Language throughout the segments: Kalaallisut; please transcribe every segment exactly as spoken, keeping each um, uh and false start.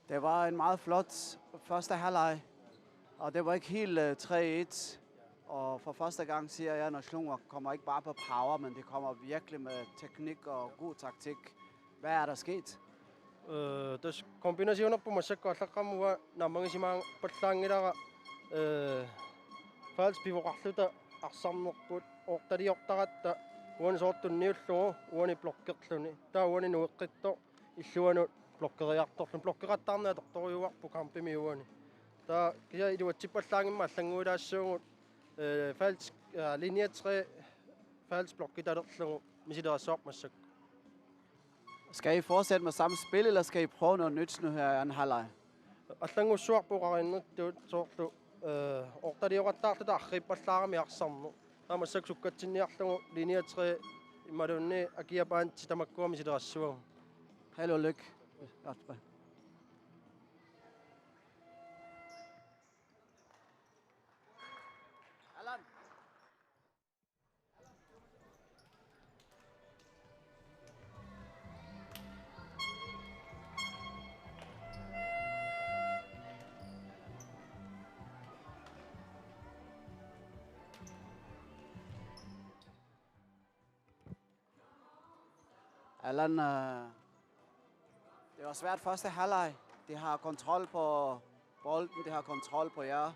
Det var en meget flot første halvleg, og det var ikke helt øh, tre et. Og for første gang ser jeg, når Nagdlúngur kommer ikke bare på power, men det kommer virkelig med teknik og god taktik. Hvad er der sket? Øh, tassa kombinationerput massakkut allaqqammat uanga naammagisimaappallaanngilara, øh, falsk pivoqarluta arsarnerput oortaliortaratta uani soorlu tunniullugu uani blokkerluni. Taava uani nueqqittoq illuanut blokkeriartorluni. Blokkeqattaarneq atortorujuarpoq kampimi uani. Taava kisianni iluatsippallaanngimmat allannguilaassaagut, øh, falsk, øh, linje tre falsk blokkitalerlugu misilerassuarput massakkut. Skal I fortsætte med samme spil, eller skal I prøve noget nyt nu her i anden halvleg? Allanngussuarput oqarinnittuut soorlu, øh, oortaliortaarluta arriippallaarami arsarneq. Taava massakkut sukkatsinniarlugu linje tre imaluunniit akiapaanti tamakkua misilerassuagut. Held og lykke. Allan. Allan, øh, det var svært første halvleg. De har kontrol på bolden, de har kontrol på jer.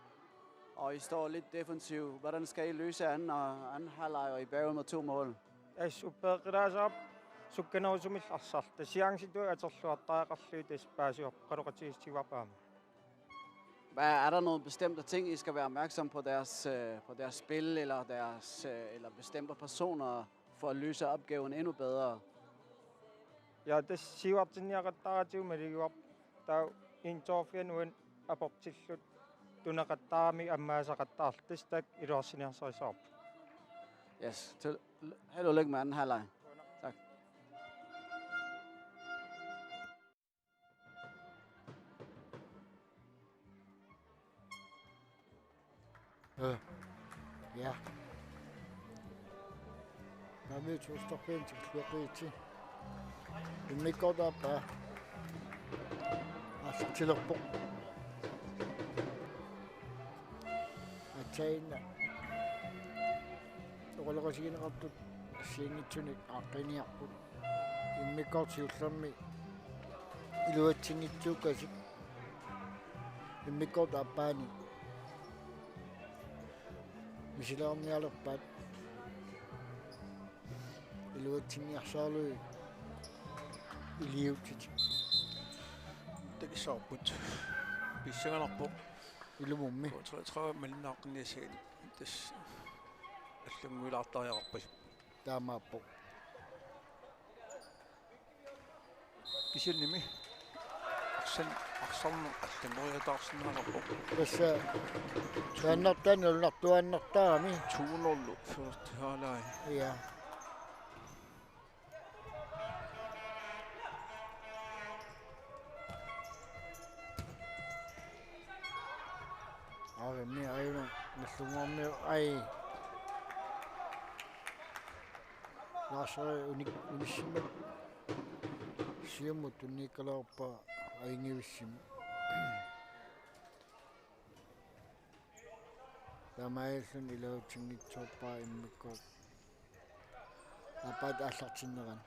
Og I står lidt defensivt. Hvordan skal I løse anden, og anden halvleg, og I bagud med to mål? As uppeeqqilaasarap sukkanerusumik arsarta. Chancitut atorluartariaqarlugit tassa paasivarput, qanoq atisitivarpaama. Hvad, er der nogle bestemte ting, I skal være opmærksom på deres, øh, på deres spil, eller, deres, øh, eller bestemte personer, for at løse opgaven endnu bedre? Ja, tassa siuartinniaqattaaratigut maligivarput, taava indorfianut aportilluta tuneqattaarami ammaasaqattaarluta, tassa taakku iluarsiniarsarissavarput. Yes, til, held og lykke med anden halvleg. Tak. Øh. Ja. Taamaalilluni Tuusutorpiaq tikilluaqqiitsi. Immikkoortoq aappaa. Arsartilerpoq. Aatsaannguaq oqaloqatigineqartut assigiinngitsunik aaqqiniarput. Immikkoortoq siullermik iluatsinngitsuukkasik. Immikkoortoq aappaani misilernialerpaat iluatsinniarsaarlugit iliuutsitik. Takissavarput. Pissanganarpoq. Ilumummi. K treogtredive malinnaaqqinniassagit. Tassa allannguilaartariaqarpasippoq. Taamaappoq. Kisiannimi arsan-, arsarneq allanngoriataarsinnaasarpoq. Tassa taannartaa nalunartuaannartarami. To nul første halvleg. Ja. Aarimi aajuna Nagdlúnguarmiut, ai. Lars unik-, unissimmik. Siumut tunniukkaluarpaa ajunngivissimik. Taamaalilluni iluatsinngitsoorpaa immikkoortoq aappaata aallartinnerani.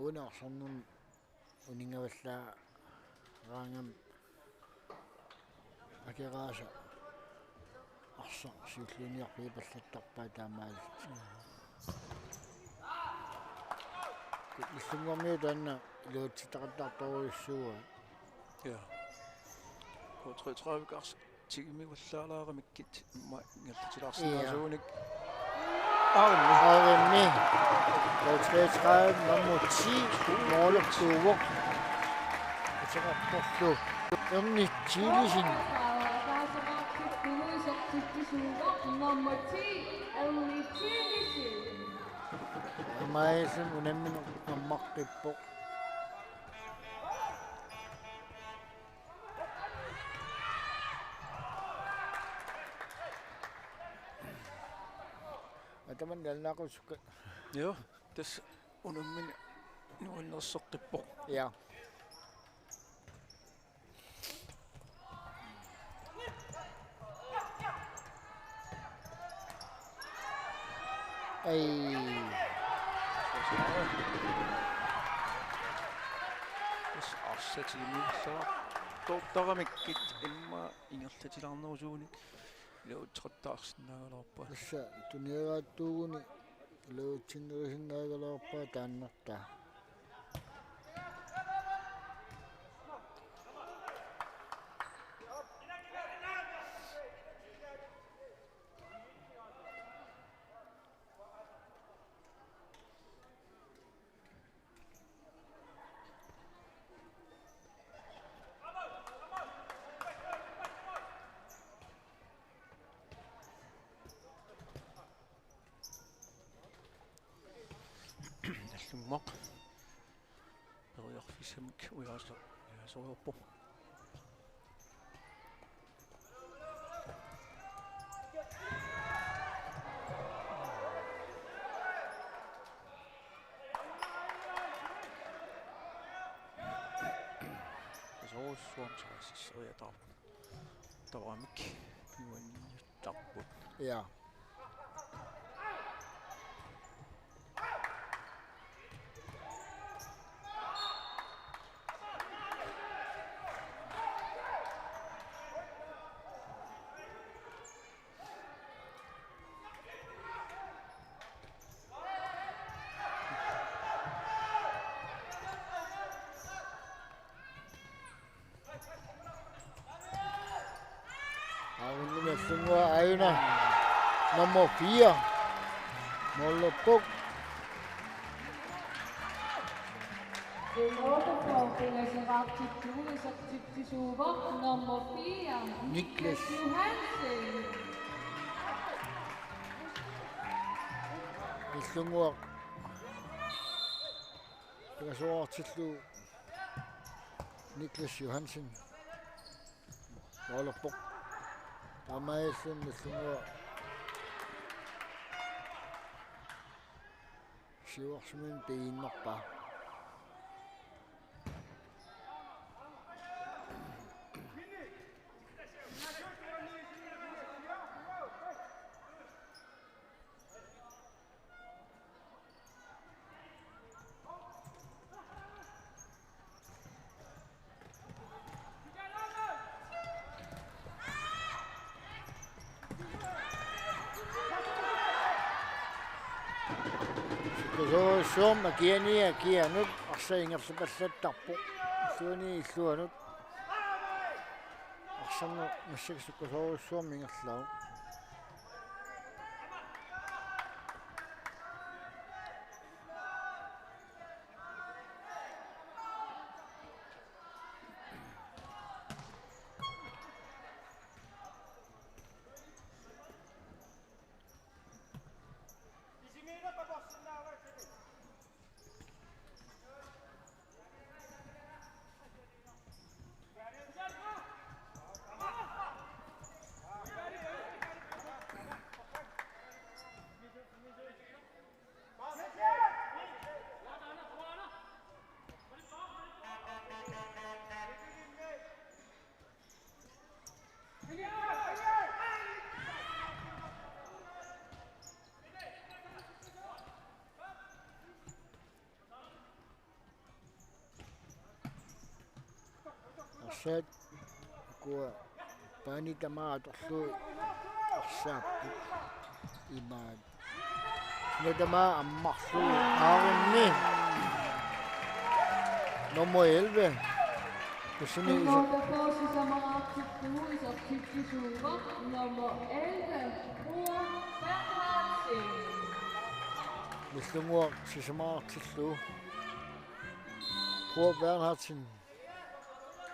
Una arsarnermi uninngavallaaraangami Akeraasa arsaq siulliuniarfigipallattarpaa taamaalilluni. Nagdlúnguarmiut taanna iluatsitaqattaartorujussuuaat. Ja. K treogtredive arsaq tigumivallaalaaramikku immaqa ingerlatilaarsinnaasuunik. Ja. Arimi. Arimi. Nummer ti, målertuuvoq. Ateqarporlu Erni Thielesen. Nummer ti, Erni Thielesen. Amaasum unammineq ammaqqippoq. Ataman nalunaaqutit sukka. Joo, tassa unammineq nuannersoqqippoq. Ja. Ai. Tassa arsaq tiimuussava. Toortaramikkit immaqa ingerlatilaarnerusunik iluatseqattaarsinnaagaluarpaa. Tassa tuniagaattuuguni iluatsinnerusinnaagaluarpaa taannartaa. Nallunnguaq. Periarfissamik ujaasa-, ujaasorujoorpoq. Soorlu suam saasisseriataarpoq. Taramik piuaniittarput. Ja. Aamma Nallunnguaq aajuna. Nummer fire. Målerpoq. Nummer fire. Niklas Johansen. Nallunnguaq. Pingasoortillu Niklas Johansen. Målerpoq. Taamaalilluni Nallunnguaq siuarsumik piinnarpaa. Sukkasoorujussuarmik akiani akianut arsaq ingerlapallattarpoq. Illuani illuanut. Arsarneq massakkut sukkasoorujussuarmik ingerlavoq. Arsaq ukua paani tamaat atorlugit arsaapput imaat. Suna tamaat ammarlugu aarimmi. Nummer elleve. Kusini iso. Nummer elleve, Roar Bernhardsen. Nagdlunguaq sisamaqartillugu. Kurt Bernhardsen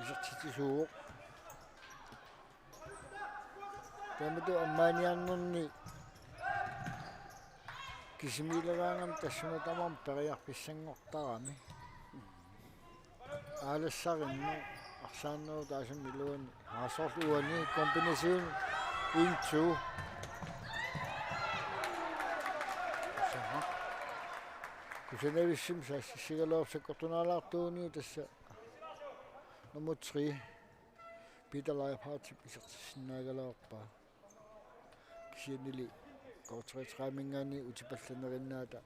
isertitsisuuvoq. Taamatut ammaaniarnerni kisimiileraangami tassunga tamarmi periarfissanngortarami. Aalassarinneq arsaannerup taassuma iluani. Aasorlu uani kombination into. Kusanavissumik saassussigaluarpoq sakkortunaalaartuuniu tassa nummer tre. Peter Leibhardt isertissinnaagaluarpaa. Kisiannili K treogtredive-minngaanniit utipallanerinnaata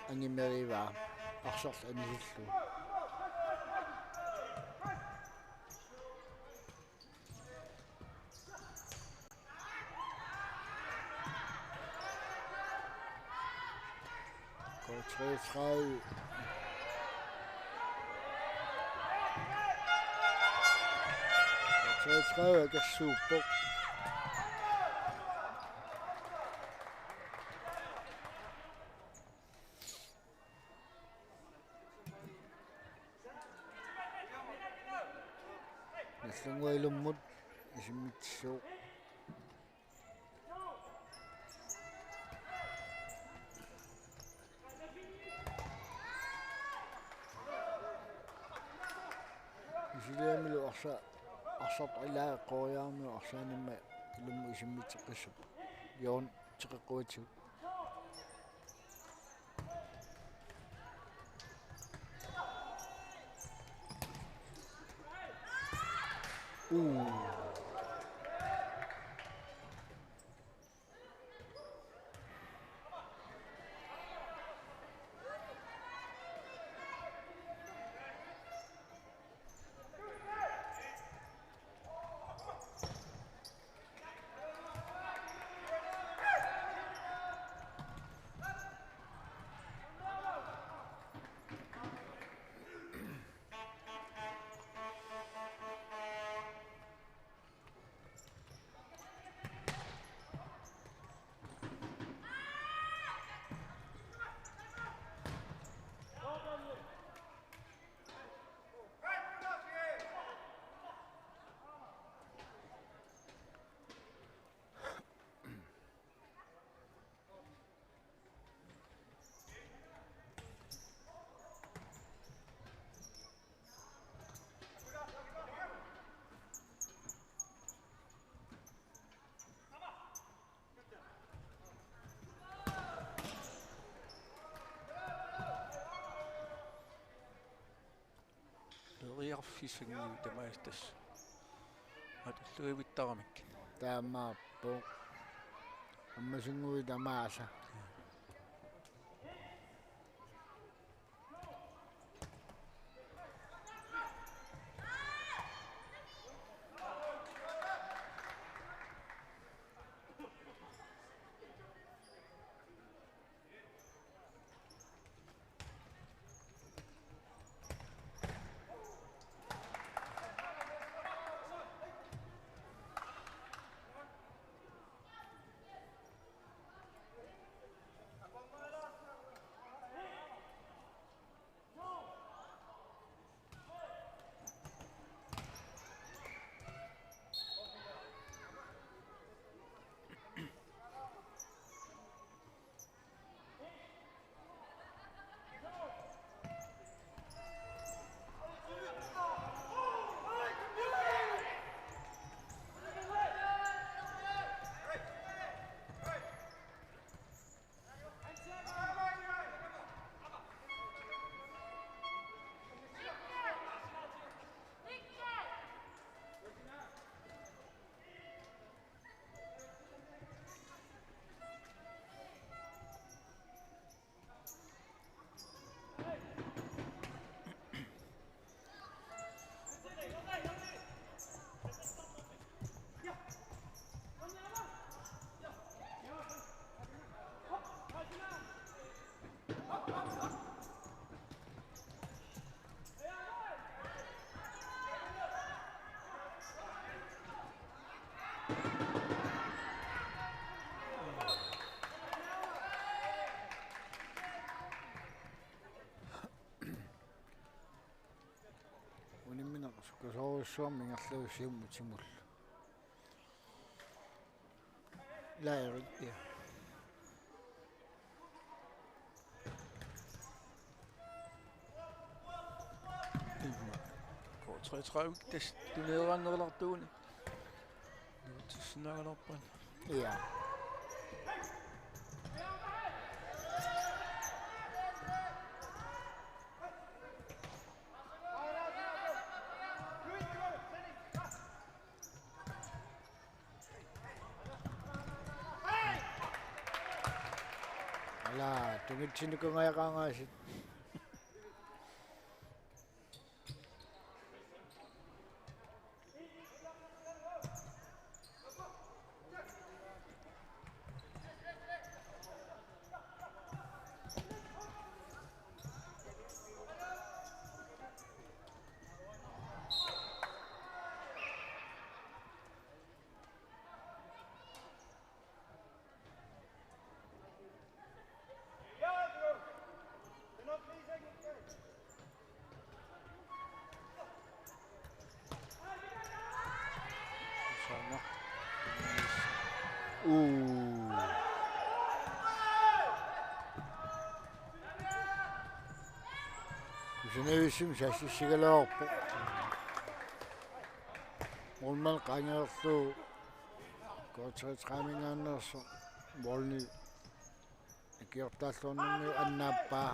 angimerivaa arsarlu anisillugu. K treogtredive. K treogtredive akersuuppoq. Nagdlunguaq ilummut isimmitsissuuvoq. Isiliamilu arsa-, arsartoq ilaa eqqoriaramiuk arsaanimma ilummut isimmitsissuuvoq. Joon teqeqquatigu. Uu. Periarfissanngui tamaasa tassa. Atorluivittaramik. Taamaappoq. Ammasunnguit tamaasa. Uussuarmi ingerlavusiumut timullu. Lairit, ja. K treogtredive, tassa tuneeraannerulertuuni. Nuutissinnaagalerpan. Ja. Ala, tungitsinnikuungajaqaangaasiit. Uu. Kusanavissumik saassussigaluarpoq. Målmand qaangerlugu K treogtredive-minngaanneersoq målini ikiortaalluarnermi annaappaa.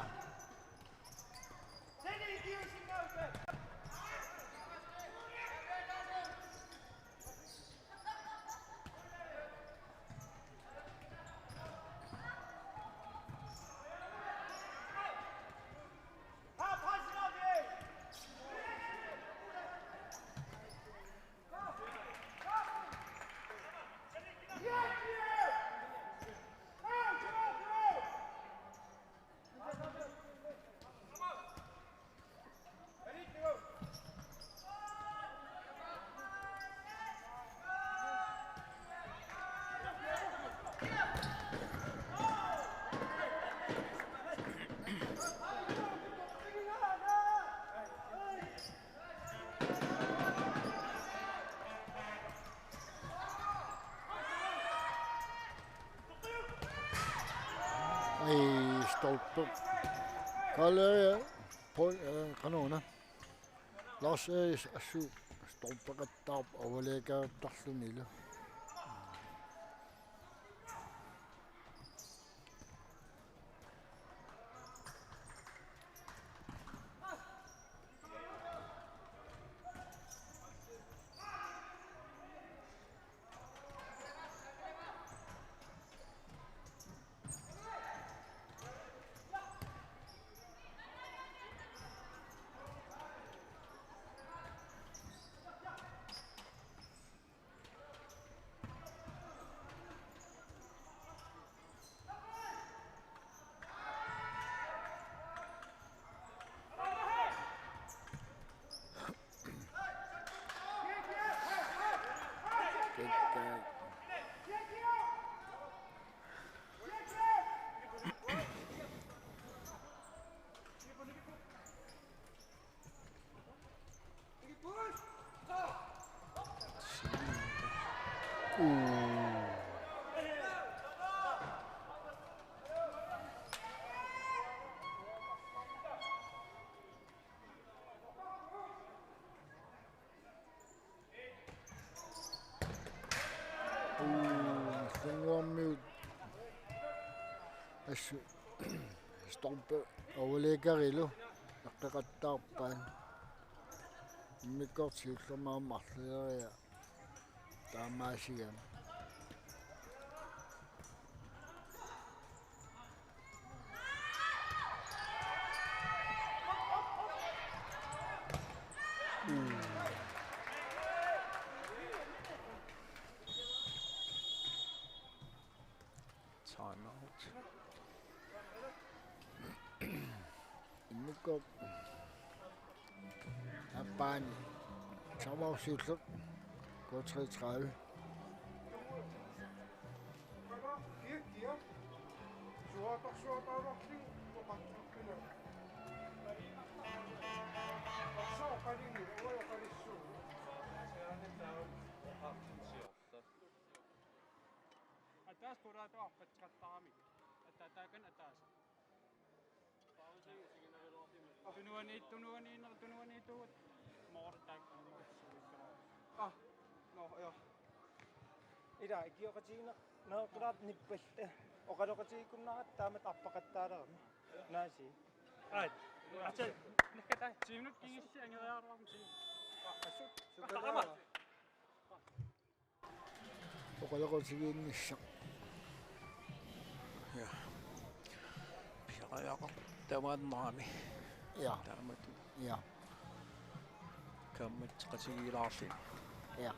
Ai, stolpe. Kalle, Paul, eh, kanona. Lars Eris assut stolpeqattaarpoq overlæggertarlunilu. Uu, Sannguarmiut assut stolpe overlæggerilu eqqeqattaarpaat. Immikkoortoq siullermik aamma arlaleriarlugu taamaasigami. Time out. Immikkoortoq aappaani. Time out siulleq. K treogtredive. Tunuani, tunuani, tunuani, tuut. Moortaak. Ah, no, joo. Ila, ikioqatigiinneq, naaqulaat nippallu. Oqaloqatigiikkunnaarata taamatut arpaqattaalerami. Naasi. Ai. Ase, nakkatai. Tiiminut kingissi angeriaruarmi. Assut. Taqama. Oqaloqatigiinnissaq. Ja. Pisariaqartamaannarami. Ja. Taamatut. Ja. Kaammatseqatigiilaarluni. Ja.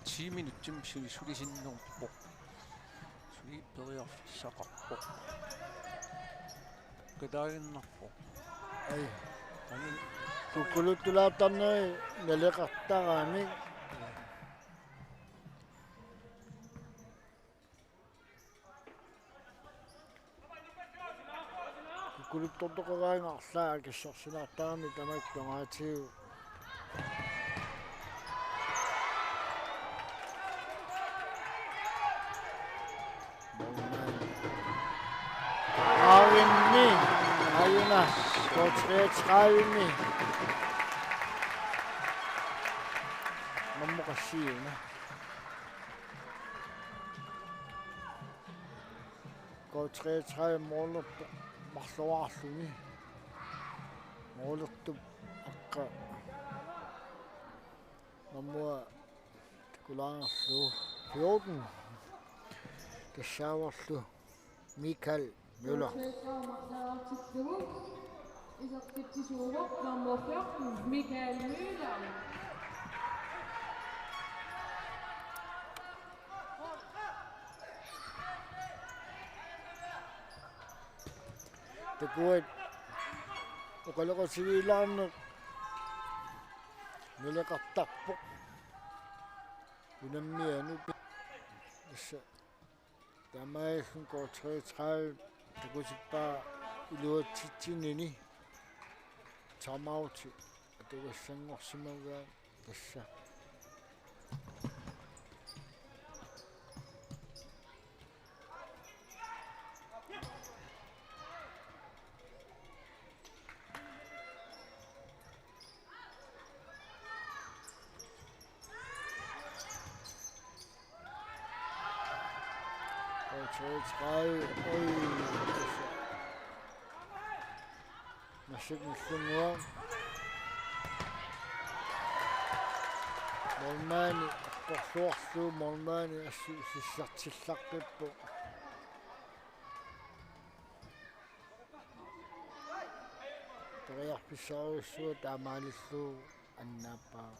Ti minutsimik suli sulisinnerpoq. Suli periarfissaqarpoq. Qitaaginnarpoq. Ai. Ani kukkuluttulaartarneri naleqartaramik. Kukkuluttortoqaraangat arlaat akissarsilaartarami tamatta tungaatigut. Målmand. Aarimmi, aajuna, K treogtredive-mi. Nummer syv. K treogtredive målerpoq marloraarluni. Målertup aqqa. Nummer takulaarlugu fjorten. Tassaavorlu Michael Møller. Nummer fjorten, Michael Møller. Takuat oqaloqatigiilaarneq naleqartarpoq. Unammianut tassa taamaalilluni K treogtredive takutippaa iluatsitsinini timeouti atugassanngorsimavaat tassa. K treogtredive. Oj. Massakkut Nagdlunguaq. Målmandi apporluarlugu målmandi assut sissartillaqqippoq. Periarfissarujussuaq taamaalillugu annaappaa.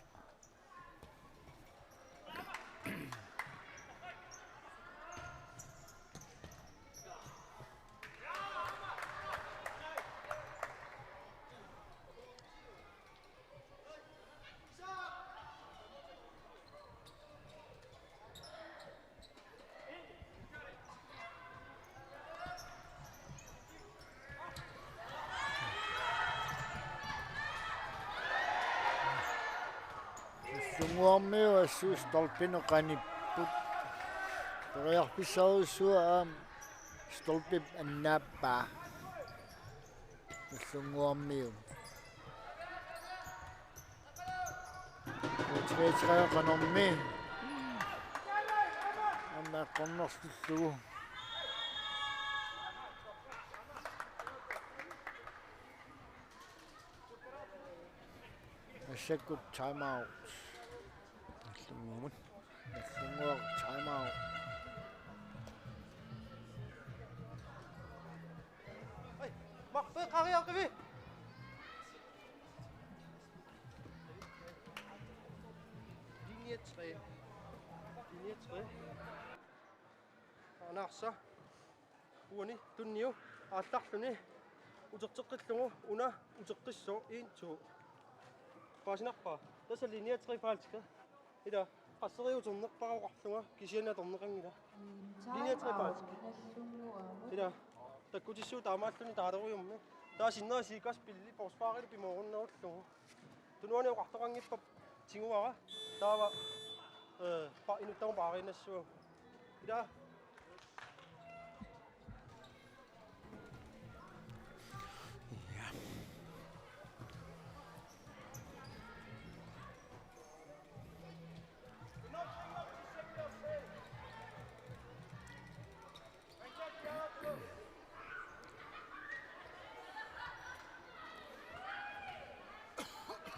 Nagdlunguarmiut assut stolpinut qanipput. Periarfissarujussuaq aamma stolpip annaappaa. Nagdlunguarmiut. K treogtredive qanormi. Aamma eqqornerlullugu. Massakkut timeout. Nagdlunguamut. Nagdlunguaq timeout. Ai, Mark, peqariaqivi. Linje tre. Linje tre. Anaarsa. Uani tunniu aallarluni uterteqqillugu una uteqqissaaq en to. Paasinarpa? Tassa linje tre falske. Ila, qasseriuternerpara oqarlunga kisianni atorneqanngilaq. Linje tre falske. Ila, takkutissuup taamaalluni taalerujummik. Taava sinnera Sikas Billy forsvarili pimoorunnerullugu. Tunuani oqartoqanngippara Tiguara taava, eh, pa-, inuttagut paariinnassavagut. Ila. Ja.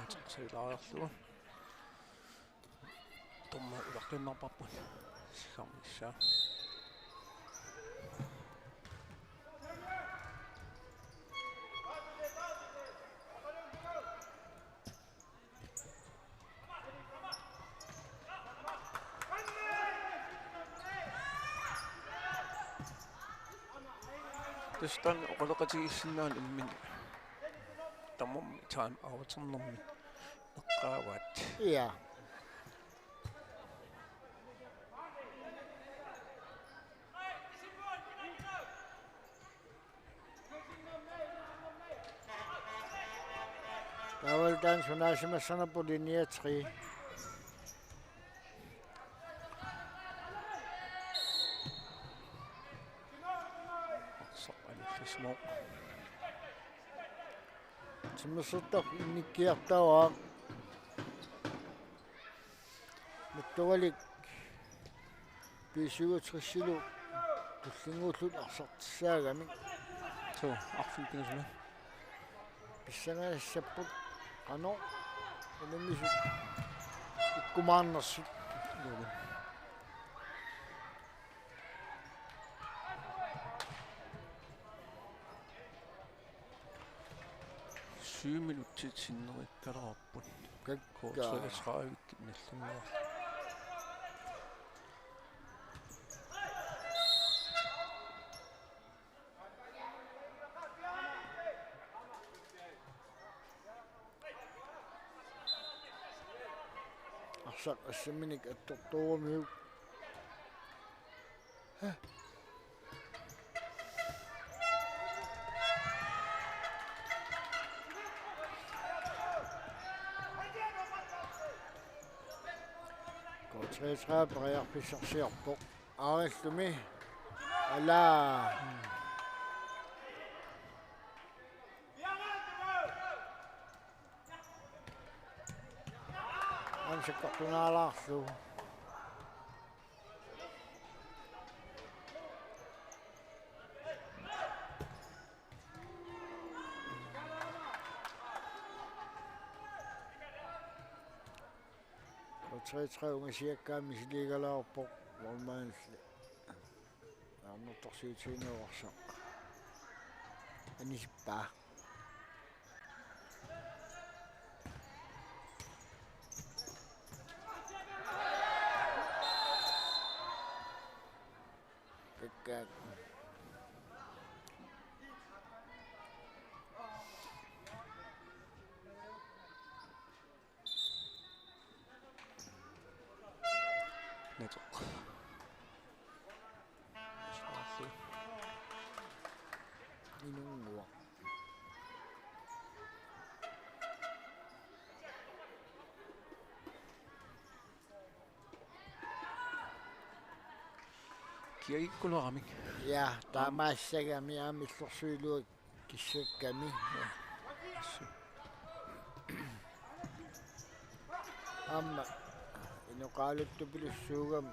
Ateqsilaarlugu. Dommer ulaqqinnerparput. Sigarmissaa. Tassa taanna oqaloqatigiissinnaanera imminut. Tamarmik time outernermik eqqaavaat. Ja. Taavalu taanna sunaasimassanerput linje tre. Arsaq anillassimavoq. Timersortarfik innikkiartaraaq. Mattoralik B syvogtresilu tullinnguullutik arsartissaagamik. Suu, arfineq pingasuni. Pissanganassapput qanoq unammisut ikkumaarnersut. Joo. Syv minutsit sinnerikkalaarput. Kakkaak. K treogtredive nallinnguarlutik. Arsaq assamminik attortuurumiuk. K treogtredive periarfissarsiorpoq. Aarillumi. Ala. Aamma sakkortunaalaarlugu. K treogtredive ungasiakkaat misiliigalaarpoq målmandilli. Ajornartorsiutigineq arsaq. Anisippaa. Kakkaak. Nettopp. Inunnguaq. Kiagikkuleramik. Ja, taamaassagami aamma illorsuiluat kissakkami. Ja. Aamma inoqaaluttupilussuugami.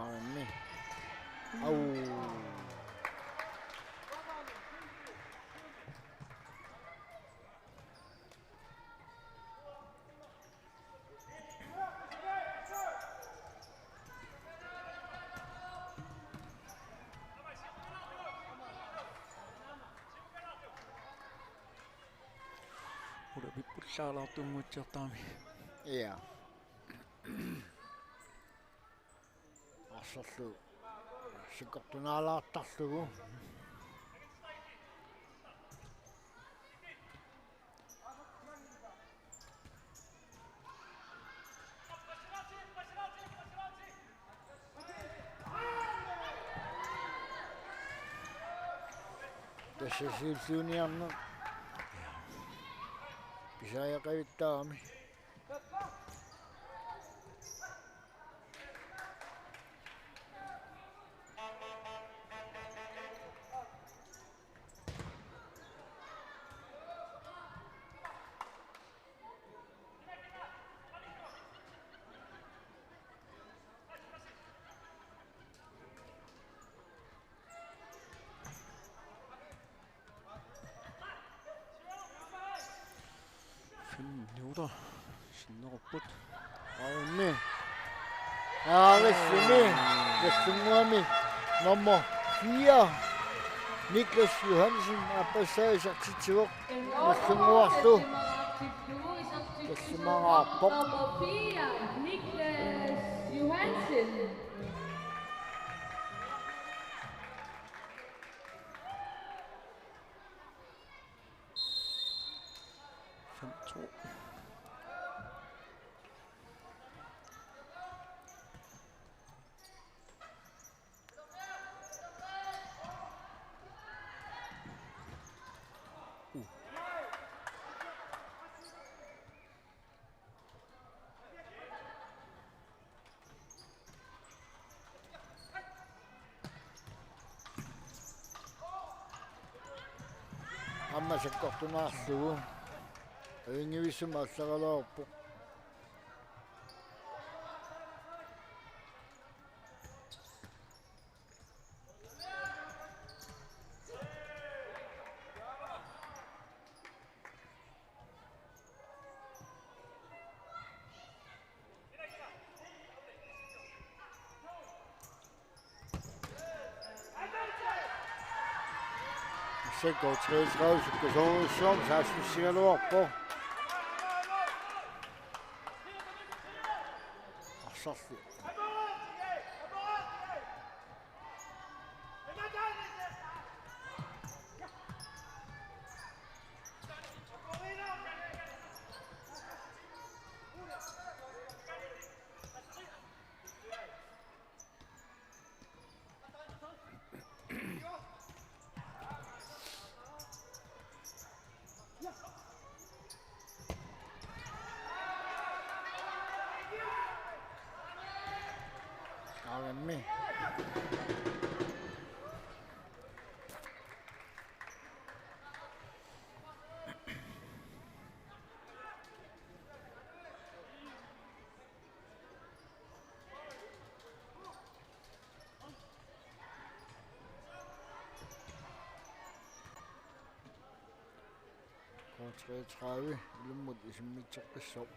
Aammi. Au. Saalaartunngutsiartarami. Ja. Arsarlu sakkortunaalaartarlugu. Tassa siulliuniarneq pisariaqavittarami. Fem minutter. Sinnerupput. Aammi. Aavissimi. Jassunnguami. Nummer fire. Niklas Johansen. Aappassaa isertitsivoq. Jassunnguarlu. Tassimagaarpoq. Nummer fire, Niklas Johansen. Fem to. Aamma sakkortunaarlugu. Ajunngivissumik aallaralaarpoq. Massakkut treogtredive sukkasuumik saassussigaluarpoq. Arsarlu. Aammi. K treogtredive, ilummut isimmitseqqissaaq.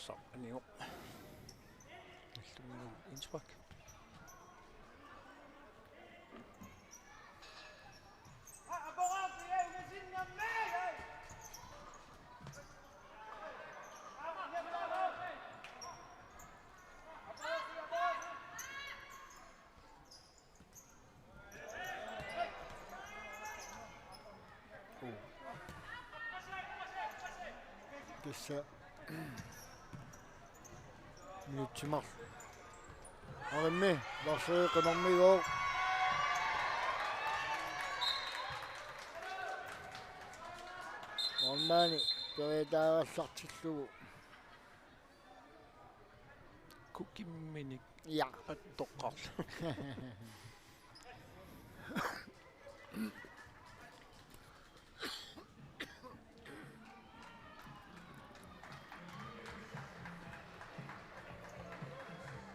Saqqaniuq. Nallunnguaq innspark. Tassa minutsit marluk. Arimmi, Larseri qinermigooq. Målmandi periataagallartillugu. Kukimminik. Ja. Attoqqarlu.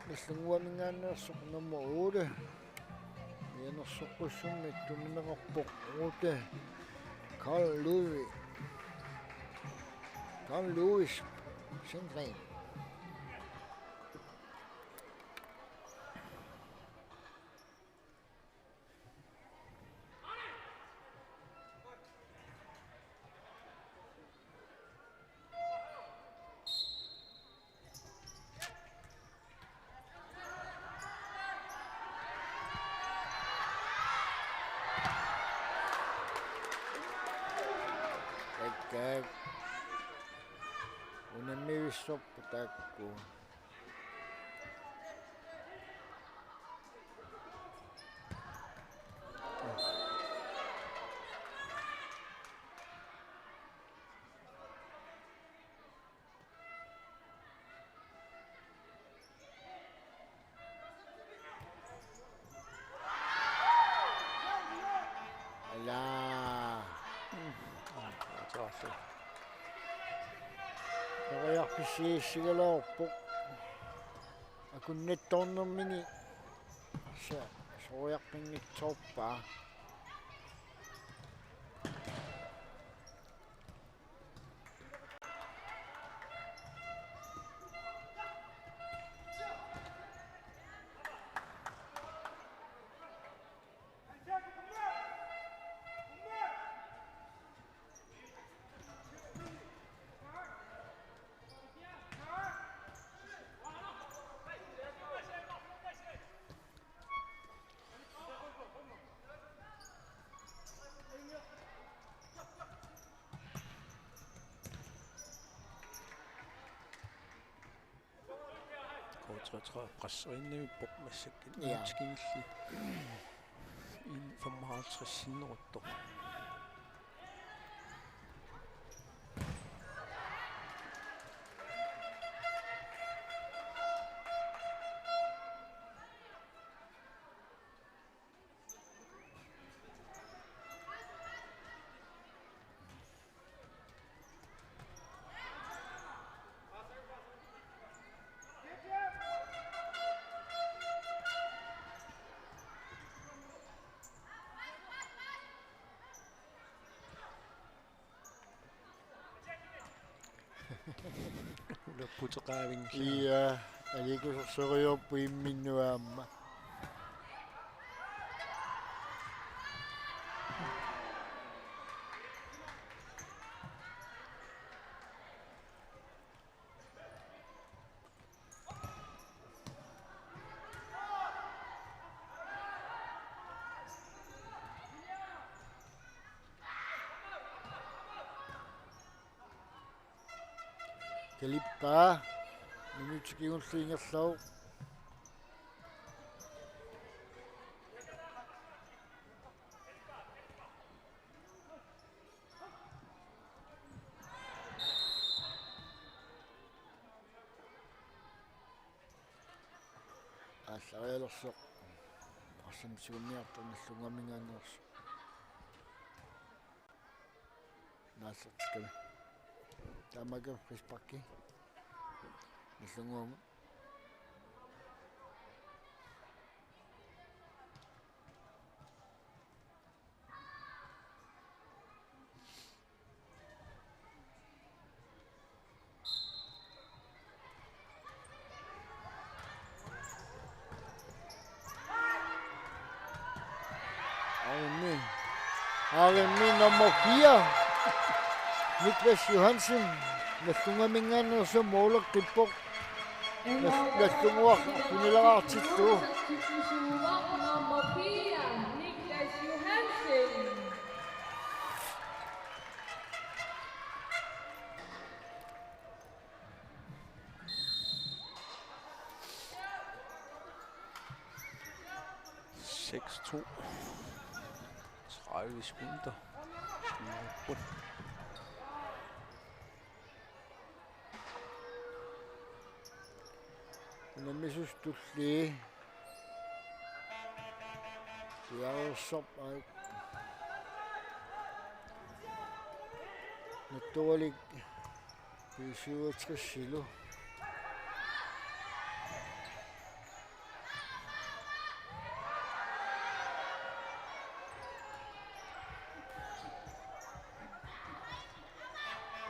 Nagdlunguaminngaanneersoq nummer otte. Mianersoqqussummik tunineqarpoq otte. Carl Ludwig. Carl Louis Sindring. Takkaak. Unammivissorput taakku. Ala. Taarlu. Periarfissiissigaluarpoq. Akunnattoornermini. Sa-, soriarpinngitsoorpaa. K treogtredive presseriinnavippoq massakkut. Ja. Minutsit kingulliit. En femoghalvtreds sinneruttoq. Ulapputeqaavinngilaq. Ia, aliikkusersorujussuuvoq imminnut aamma. Kalippaa. Minutsit kingulliit ingerlavoq. Aallarialersoq. Arsamik siunniartoq Nagdlunguaminngaanneersoq. Naallertikkami. Tamakku frisparki. Nagdlunguamut. Aammi. Aammi nummer fire. Niklas Johansen. Nagdlunguaminngaanneersoq måleqqippoq. Nagdlunguaq kunilaartillugu. Nummer fire, Niklas Johansen. Seks to. Tredive sekunder. Sekunder. Unammisut tulliit. Piareersoq aamma. Nattoralik B syvogtresilu.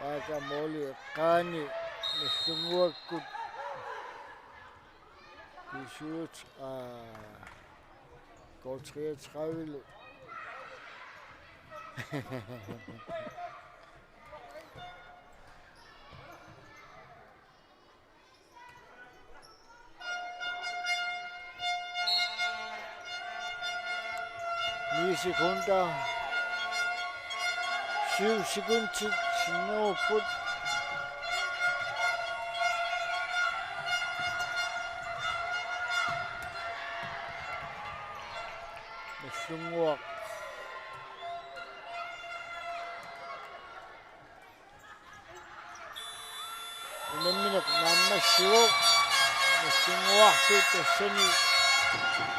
Aamma måli eqqaani Nagdlunguakkut. B syv, aa, K treogtredive. Ni sekunder. Syv sekundit sinnerupput. Nagdlunguaq. Unammineq naammassivoq. Nagdlunguarlu tassani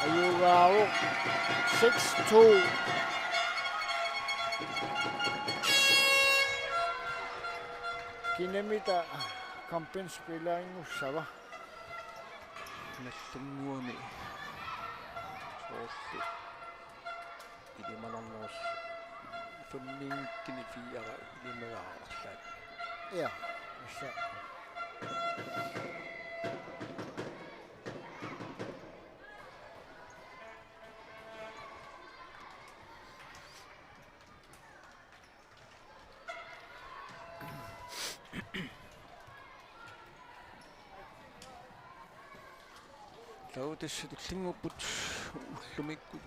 ajugaavoq. Seks to. Kinamita kampin spileringussava? Nagdlunguani soorlu ilimanarnerus femmiikkini fire ilimagaarlaat. Ja, tassa. Taava tassa tullinnguupput ullumikkut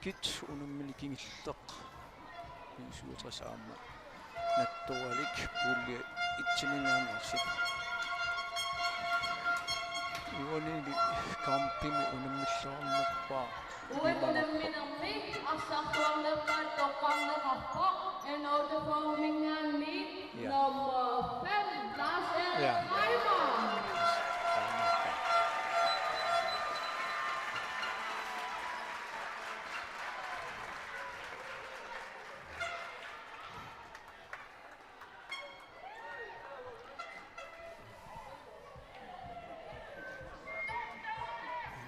kit unammineq kingulleq B syvogtres aamma Nattoralik pulje et-iminngaanneersoq. Uanili kampimi unammilluarnerpaaq Uani unamminermi arsartuarnerpaat toqqarneqarpoq N otteogfyrre-minngaanniit. Ja. Nummer fem, Lars Erik. Ja. Reimer.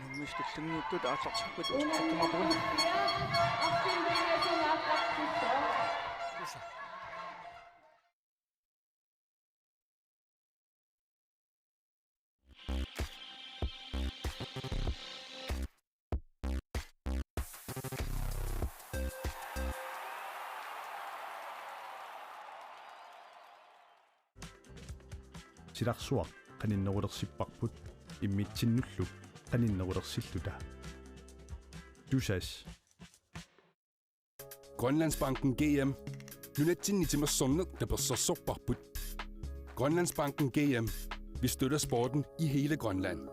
Unammisut tullinnguupput aallartippaat uteqqimaarpugut. Silarsuaq qaninnerulersipparput imminnullu qaninnerulersilluta. Tusass. Grønlandsbanken G M. Nunatsinni timersorneq tapersersorparput. Grønlandsbanken G M. Vi støtter sporten i hele Grønland.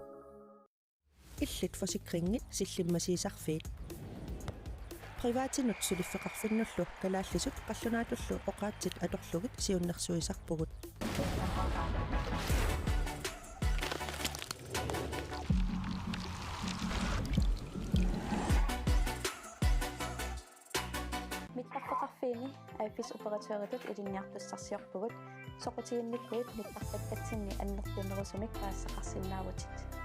Illit forsikringit sillimmasiisarfiit. Privatinut suliffeqarfinnullu kalaallisut qallunaatullu oqaatsit atorlugit siunnersuisarpugut. Mittarfeqarfiini A F S-operatøritut ilinniartussarsiorpugut, soqutiginnikkuit mittarfeqarfinni annertunerusumik paasisaqarsinnaavutit.